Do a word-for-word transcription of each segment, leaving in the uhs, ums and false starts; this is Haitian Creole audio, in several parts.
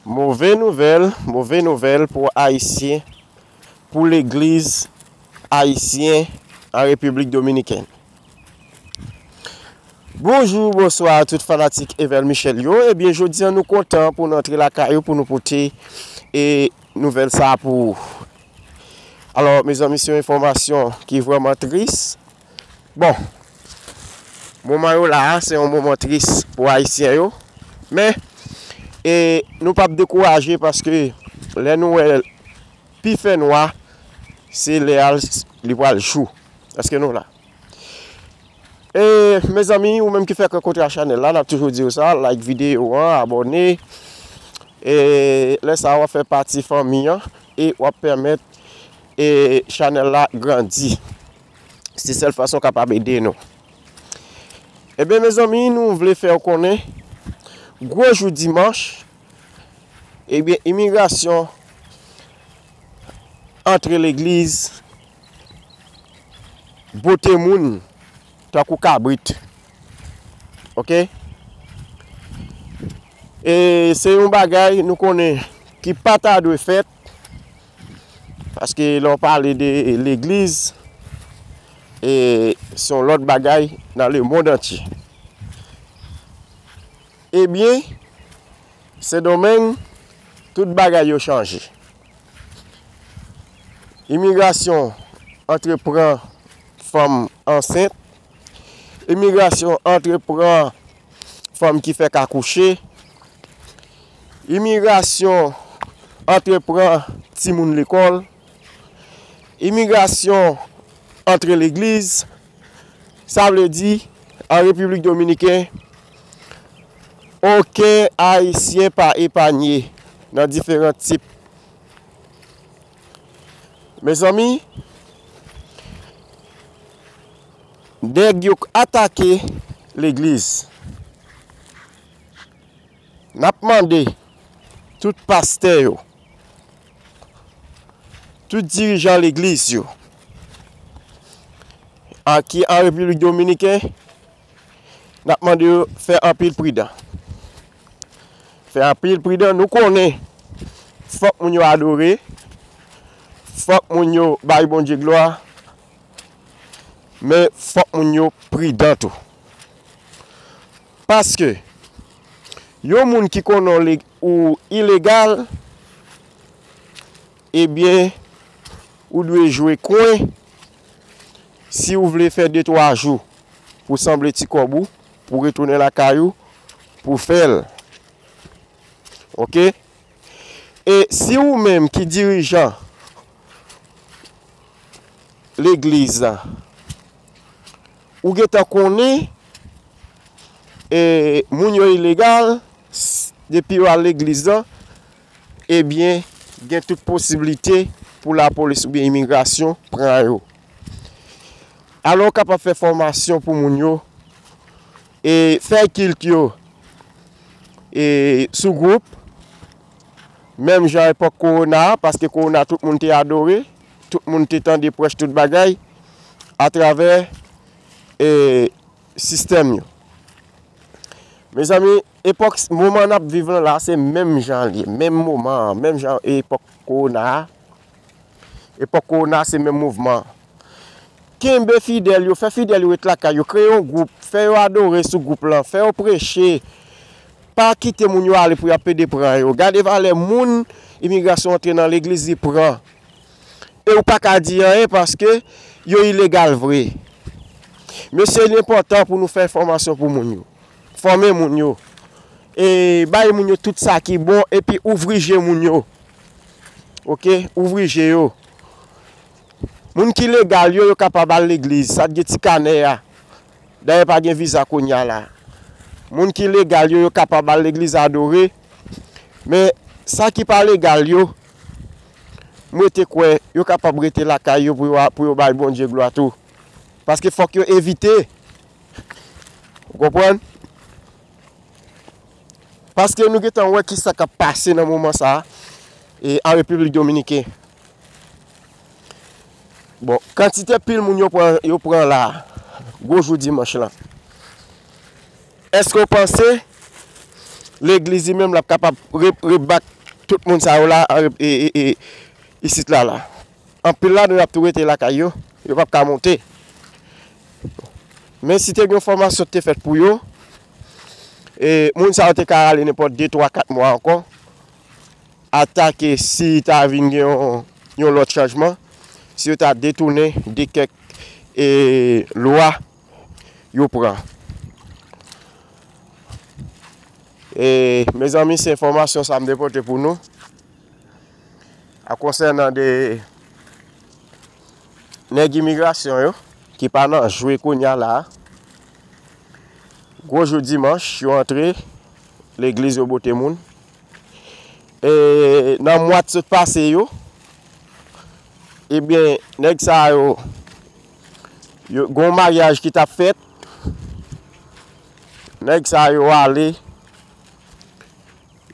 Move nouvèl, move nouvèl pou Ayisyen, pou legliz ayisyen an Repiblik Dominikèn. Bonjou, bonswa tout fanatik Evel Michel yo. Ebyen, jodi a nou kontan pou n antre lakay ou pou nou pote e nouvèl sa pou ou. Alò, mezanmi, se yon enfòmasyon ki vrèman tris. Bon, moman yo la a, se yon moman tris pou Ayisyen yo. Men, e, nou p ap dekouraje paske lè nou wè pi fè nwa, se lè a l, li pral jou. Èske nou la? E, mezanmi, ou menm ki fèk rankontre a chanèl la, n ap toujou di w sa, like videyo an, abòne. E, lè sa a, w ap fè pati fanmi an e w ap pèmèt e chanèl la grandi. Se sèl fason w kapab ede nou. Ebyen, mezanmi, nou vle fè w konnen, gwo jou dimanch, ebyen, imigrasyon antre legliz, bote moun tankou kabrit. Oke? E se yon bagay nou konnen ki pa ta dwe fèt, paske lè w pale de legliz, e se yon lòt bagay nan lemonn antye. Ebyen, Sendomeng, tout bagay yo chanje. Imigrasyon antre pran fanm ansent. Imigrasyon antre pran fanm ki fèk akouche. Imigrasyon antre pran timoun lekòl. Imigrasyon antre legliz. Sa vle di, an Repiblik Dominiken, okenn Ayisyen pa epanye nan diferan tip. Mezanmi, nèg yo atake legliz. N ap mande tout pastè yo, tout dirijan legliz yo, a ki an Repiblik Dominiken, n ap mande yo fè anpil pridan. Fè anpil pridan. Nou konnen, fòk moun yo adore, fòk moun yo bay Bondye glwa, men fòk moun yo pridan tou. Paske yon moun ki konnen w le-, ou ilegal, ebyen, ou dwe jwe kwen si ou vle fè de twa jou pou sanble ti kòb ou, pou retounen lakay ou, pou fè l. Oke? E si ou menm ki dirijan legliz la, ou gentan konnen, e, moun yo ilegal, s-, depi yo al legliz la, ebyen, gen tout posiblite pou lapolis oubyen imigrasyon pran yo. Alò, w kapab fè fòmasyon pou moun yo, e fè kilt yo, e sou gwoup, menm jan epòk kowona a, paske kowona tout moun te adore, tout moun te tande prèch, tout bagay, atravè, e, sistèm yo. Mezanmi, epòk, moman n ap viv lan la, se menm jan l ye, menm moman an, menm jan epòk kowona a. Epòk kowona, se menm mouvman an. Kenbe fidèl yo, fè fidèl yo ret lakay yo, kreye yon gwoup, fè yo adore sou gwoup lan, fè yo preche. Pa kite moun yo ale pou y ap pede pran yo. Gade valè moun imigrasyon antre nan legliz, li pran. E ou pa ka di anyen paske yo ilegal vre. Mesye, li enpòtan pou nou fè fòmasyon pou moun yo. Fòme moun yo. E bay moun yo tout sa ki bon, epi ouvri je moun yo. Oke? Ouvri je yo. Moun ki legal yo, yo kapab al legliz. Sa k gen ti kanè a. Dayè, pa gen viza kounye a la. Moun ki legal yo, yo kapab al legliz adore. Men, sa ki pa legal yo, m rete kwè, yo kapab rete lakay yo pou yo, pou yo bay Bondye glwa tou. Paske fòk yo evite. Ou konprann? Paske nou gentan wè ki sa k ap pase nan moman sa a, e, an Repiblik Dominiken. Bon, kantite pil moun yo pran, yo pran la, gwo jou dimanch lan. Èske w panse legliz li menm l ap kapab re- rebak tout moun sa yo la, e- e- e- isit la la. Anpil ladan yo ap tou rete lakay yo, yo p ap ka monte. Men si te gen yon fòmasyon ki te fèt pou yo, e moun sa yo te ka rale nenpòt de, twa, kat mwa ankò, atake si ta vin gen yon, yon lòt chanjman, si yo ta detounen de kèk e lwa yo pran. E mezanmi, se enfòmasyon sa m te pote pou nou a konsènan de nèg imigrasyon yo ki pa nan jwe kounye a la. Gwo jou dimanch, yo antre legliz, yo bote moun. E nan mwa t sot pase yo, ebyen, nèg sa yo, yo gon maryaj ki t ap fèt. Nèg sa yo ale,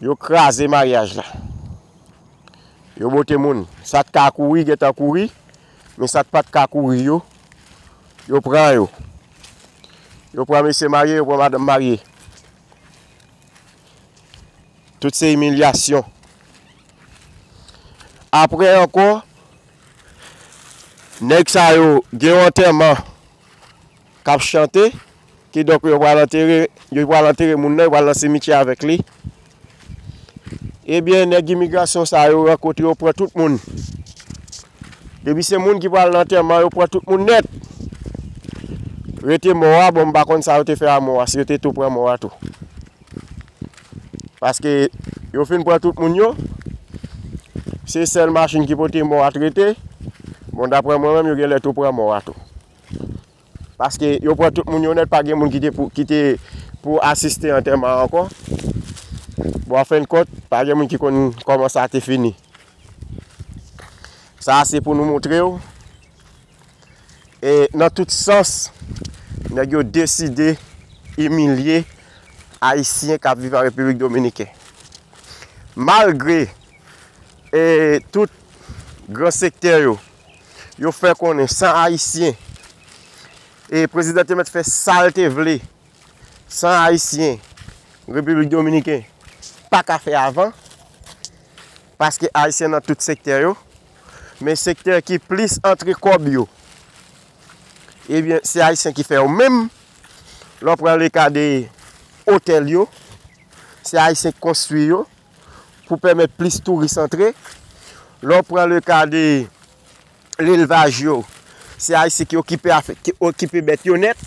yo kraze maryaj la. Yo bote moun. Sa k ka kouri, gentan kouri. Men sa k pa t ka kouri yo, yo pran yo. Yo pran mesye marye, yo pran madanm marye. Tout se imilyasyon. Apre ankò, nèg sa yo gen yon antèman k ap chante, kidonk yo pral antere, yo pral antere moun nan, yo pral nan simityè avèk li. Ebyen, nèg imigrasyon sa yo rankontre, yo pran tout moun. Depi se moun ki pral nan antèman, yo pran tout moun nèt. Rete mò a, bon, m pa konn sa yo te fè a mò a, si yo te tou pran mò a tou. Paske yo fin pran tout moun yo, se sèl machin ki pote mò a t rete. Bon, daprè mwen menm, yo genlè tou pran mò a tou. Paske yo pran tout moun yo nèt, pa gen moun ki te pou, ki te pou asiste antèman an ankò. Bon, an fen de kont, pa gen moun ki konn kòman sa te fini. Sa a se pou nou montre w. E nan tout sans, nèg yo deside imilye Ayisyen k ap viv an Repiblik Dominiken. Malgre e tout gran sektè yo, yo fè konnen san Ayisyen, e prezidan te mèt fè sa l te vle, san Ayisyen, Repiblik Dominiken pa ka fè avan, paske Ayisyen nan tout sektè yo, men sektè ki plis antre kòb yo, ebyen, se Ayisyen ki fè yo menm. Lè w pran le ka de otèl yo, se Ayisyen ki konstwi yo pou pèmèt plis touris antre. Lè w pran le ka de lelvaj yo, se Ayisyen ki okipe afè, ki okipe bèt yo nèt.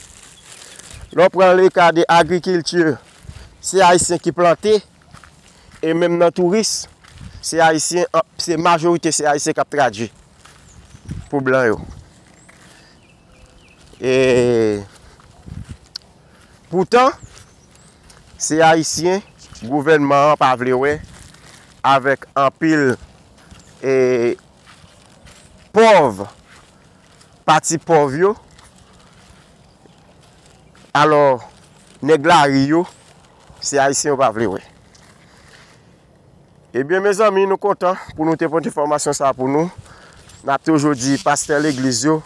Lè w pran le ka de agrikilti, se Ayisyen ki plante. E menm nan touris, se Ayisyen, an- se majorite se Ayisyen k ap tradui pou blan yo. E poutan, se Ayisyen gouvènman an pa vle wè avèk anpil e pòv, pati pòv yo. Alò, nèg lari yo, se Ayisyen yo pa vle wè. Ebyen, mezanmi, nou kontan pou nou te pote enfòmasyon sa a pou nou. N ap toujou di pastè legliz yo,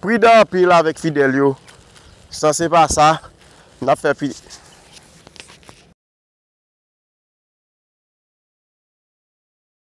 pridan anpil avèk fidèl yo. San se pa sa, n ap fè pi-